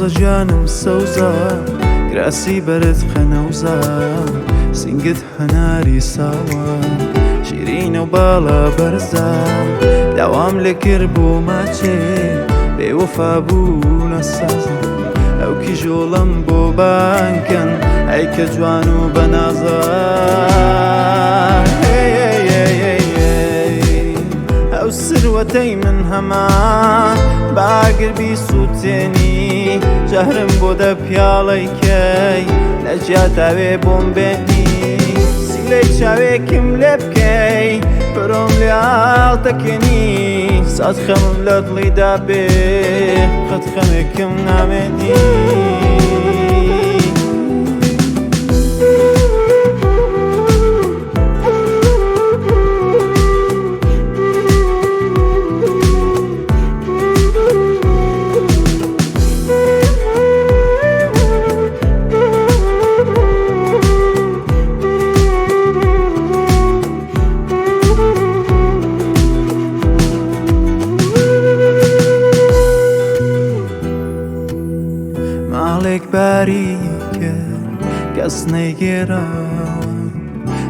سەوزە گیانم سەوزە، کراسی بەرت قەنەوزە، سینگت هەناری ساوە، شیرینە و باڵا بەرزە. داوام لێ کرد بۆ ماچێ، بێوەفا بوو نەسازە. ئەو کیژۆڵەم بۆ بانکەن، ئەی کە جوان و بەنازە. ئەو سروەتەی من هەمە باگر بیسووتێنی، ژەهرم بۆ دە پیاڵەی کەی لە جیاتاوێ بۆم بێنی. سیلەی چاوێکم لێ بکەی پرۆم لێ ئاڵتەکێنی، سات خەمم لە دڵیدا بێ قەت خەمێکم نامێنی. ماڵێک باری کرد کەس نەیگێراوە،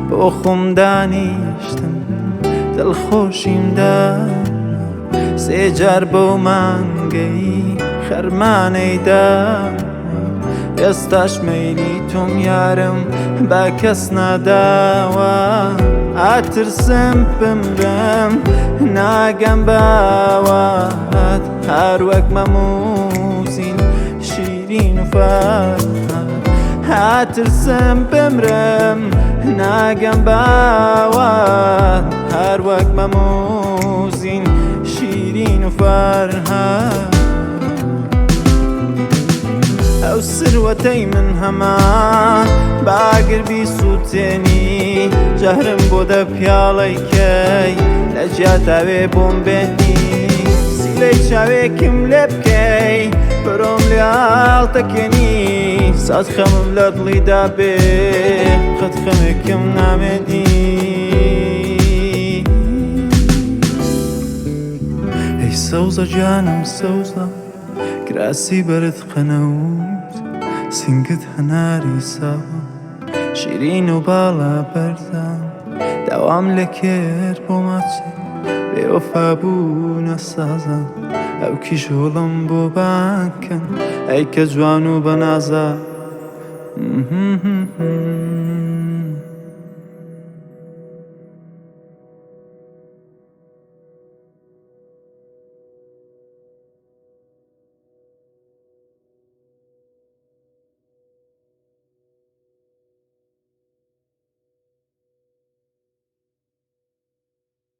بۆ خۆم دانیشتم دڵخۆشیم دا. سێ جار بەو مانگەی خەرمانەیدا، ئێستاش مەیلی تۆم یارم بە کەس ناداوە. ئاترسم بمرم ناگەم باوات، هەر وەک مەموزین شیرین و فەرهاد. ئاترسم بمرم ناگەم باوات، هەر وەک مەموزین شیرین و فەرهاد. ئەو سروەتەی من هەمە باگر بیسووتێنی، ژەهرم بۆ دە پیاڵەی کەی لە جیاتاوێ بۆم بێنی. سیلەی چاوێکم لێ بکەی پرۆم لێ ئاڵتەکێنی، سات خەمم لە دڵیدا بێ قەت خەمێکم نامێنی. ئەی سەوزە گیانم سەوزە، کراسی بەرت قەنەوز، سینگت هەناری ساوە، شیرین و باڵا بەرزە. داوام لێ کرد بۆ ماچێ، بێوەفا بوو نەسازە. ئەو کیژۆڵەم بۆ بانکەن، ئەی کە جوان و بەنازە.